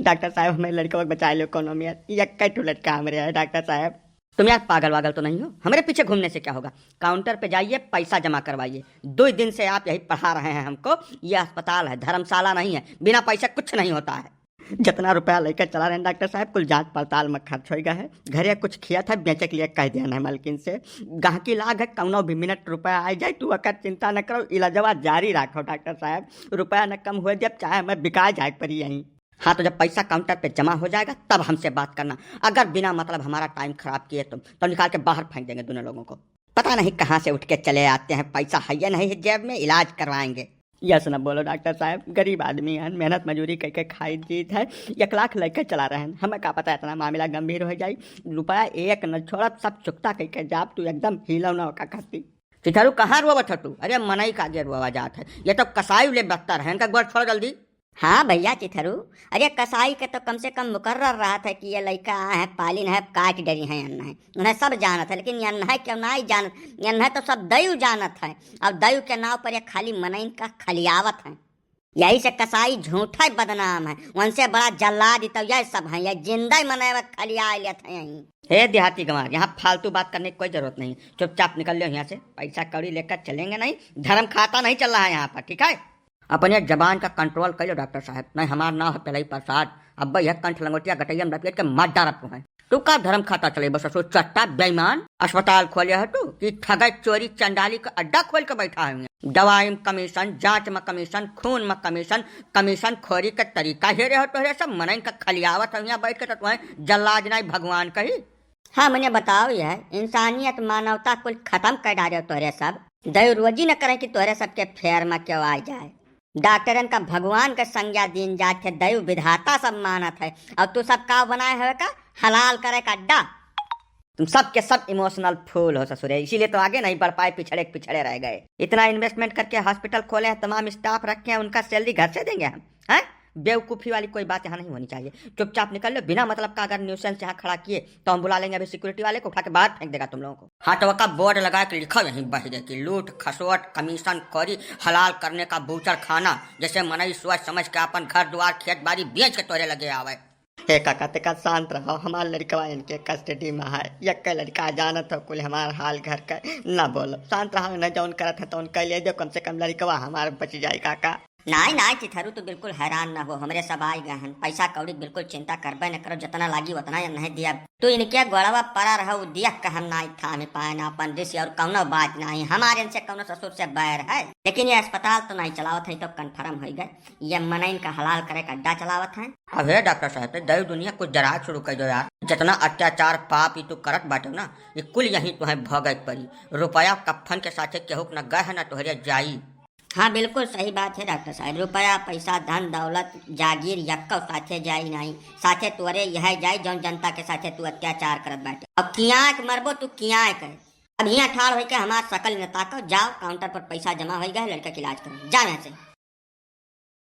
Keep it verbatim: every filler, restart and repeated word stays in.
डॉक्टर साहब, हमें लड़का बचाए लो, कोनो में यक्का ठो लड़का हमरे है डॉक्टर साहब। तुम यार पागल वागल तो नहीं हो? हमारे पीछे घूमने से क्या होगा? काउंटर पे जाइए, पैसा जमा करवाइए। दो दिन से आप यही पढ़ा रहे हैं हमको। ये अस्पताल है, धर्मशाला नहीं है। बिना पैसे कुछ नहीं होता है। जितना रुपया लेकर चला रहे हैं डॉक्टर साहब, कुल जांच पड़ताल में खर्च होइगा है। घरे कुछ खिया था, बेचे के लिए कह दिया है मालकिन से। गाहकी लाग है, कौनो भी मिनट रुपया आ जाए, तू अकर चिंता न करो, इलाजवा जारी रखो डॉक्टर साहब। रुपया न कम हुए जब, चाहे हमें बिका जाए परी यहीं। हाँ, तो जब पैसा काउंटर पे जमा हो जाएगा, तब हमसे बात करना। अगर बिना मतलब हमारा टाइम खराब किए तुम, तो निकाल के बाहर फेंक देंगे दोनों लोगों को। पता नहीं कहाँ से उठ के चले आते हैं, पैसा है या नहीं है जेब में, इलाज करवाएंगे। यस न बोलो डॉक्टर साहब, गरीब आदमी हैं, मेहनत मजूरी करके खाई जीत है, एक लाख लेके चला रहे हैं। हमें का पता इतना मामला गंभीर हो जाई। रुपया एक न छोड़ब, सब चुकता करके जाब, तू एकदम हिलो न ओका खाती। चिथरू, कहाँ रोवत ह तू? अरे मनई का आगे रोवा जात है, ये तो कसाई ले बदतर है, इनका गोड़ छोड़ जल्दी। हाँ भैया चिथरू, अरे कसाई के तो कम से कम मुकर्रर रहत है कि ये लइका आए हैं, पालिन है, काट डरी हैं, अन्न है, उन्हें सब जानत है, लेकिन ये अन्न है क्यों नहीं जानत? ये अन्न है तो सब दयु जानत है। अब दयु के नाव पर ये खाली मनइन का खलियावत है, यही से कसाई झूठा ही बदनाम है। उनसे बड़ा जल्लाद तो यह सब है, ये जिंदा ही मनई खलिया लेत है यहीं। हे देहाती गंवार, यहाँ फालतू बात करने की कोई जरूरत नहीं। चुपचाप निकल लो यहाँ से, पैसा कौड़ी लेकर चलेंगे नहीं। धर्म खाता नहीं चल रहा है यहाँ पर, ठीक है? अपने जबान का कंट्रोल कर लो डॉक्टर साहब, नहीं हमार नाम है पेलई प्रसाद। अब यह कंठ लंगोटिया गटैया में लपेट के मार डारब तुम्हें। तू का धर्म खाता चले बस ससुर चट्टा बेईमान? अस्पताल खोले है तू कि ठगै चोरी चंडाली का अड्डा खोल के बैठा है? दवाई में कमीशन, जांच में कमीशन, खून में कमीशन, कमीशन खोरी के तरीका हेरे हो तोहरे सब। मनइन का खलियावत है यहाँ बैठ के, तो तुम्हें जल्लाद नहीं भगवान कही। हाँ, मने बताओ, यह इंसानियत, मानवता कुल खत्म कर डारे हो तोहरे सब। दयु रोजी न करें कि तोहरे सबके फेर में क्यों आ जाए। डॉक्टरन का भगवान का संज्ञा दीन जात है, दयु विधाता सब मानत है, और तू सब का बनाए हुए का हलाल करे का अड्डा। तुम सब के सब इमोशनल फूल हो ससुरे, इसीलिए तो आगे नहीं बढ़ पाए, पिछड़े के पिछड़े रह गए। इतना इन्वेस्टमेंट करके हॉस्पिटल खोले हैं, तमाम स्टाफ रखे हैं, उनका सैलरी घर से देंगे हम, हैं? बेवकूफ़ी वाली कोई बात यहाँ नहीं होनी चाहिए। चुपचाप निकल लो, बिना मतलब का अगर न्यूसेंस यहाँ खड़ा किए तो हम बुला लेंगे अभी सिक्योरिटी वाले को, उठा के बाहर फेंक देगा तुम लोगों को। हाँ, तो का बोर्ड लगा के लिखो यहीं बहिरे कि लूट खसोट, कमीशन खोरी, हलाल करने का बूचड़ खाना, जैसे मनई सोच समझ के अपन घर द्वार खेत बाड़ी बेच के तोरे लगे आवे। हे काका, तेका शांत रहो, हमार लड़कवा इनके कस्टडी में है। यक्के लड़का जानत हो कुल हमार हाल घर का, ना बोलो, शांत रहो, न जौन करत है तौन कर ले दो, कम से कम लड़कवा हमार बच जाए काका। नाई, नाई, चिथरू, तू बिल्कुल हैरान न हो, हमरे सब आइ गए हन। पैसा कौड़ी बिल्कुल चिंता करबे न करो, जितना लागी उतना ये नहीं दिया। तू इनके गोड़वा परा रहो, उ दिया के हम नाई थामे पाए ना अपन रिस और कौनो बात नहीं। हमारे इनसे कौनो ससुर से बैर है, लेकिन ये अस्पताल तो नहीं चलावत है, तो कन्फर्म हो गए, ये मनइन का हलाल करे का अड्डा चलावत है। अब हे डॉक्टर साहब, ते दयु दुनिया कुछ जरा शुरू कर दो यार। जितना अत्याचार पाप ई तू करत बाटे ना, ये कुल यहीं तुहें भोगे के पड़ी। रुपया कफन के साथे केहू के न गए है, न तोहरे जाई। हाँ, बिल्कुल सही बात है डॉक्टर साहब। रुपया, पैसा, धन, दौलत, जागीर यक्को साथे जाई नाई, साथे तोरे यह जाई जौन जनता के साथे तू अत्याचार करत बाटे। अब कियाँ के मरबो तू, कियाँ के। अब हियाँ ठाड़ होइके हमार शकल न ताको, जाओ काउंटर पर पैसा जमा होइ गए, लड़का के इलाज करो, जाओ यहाँ से।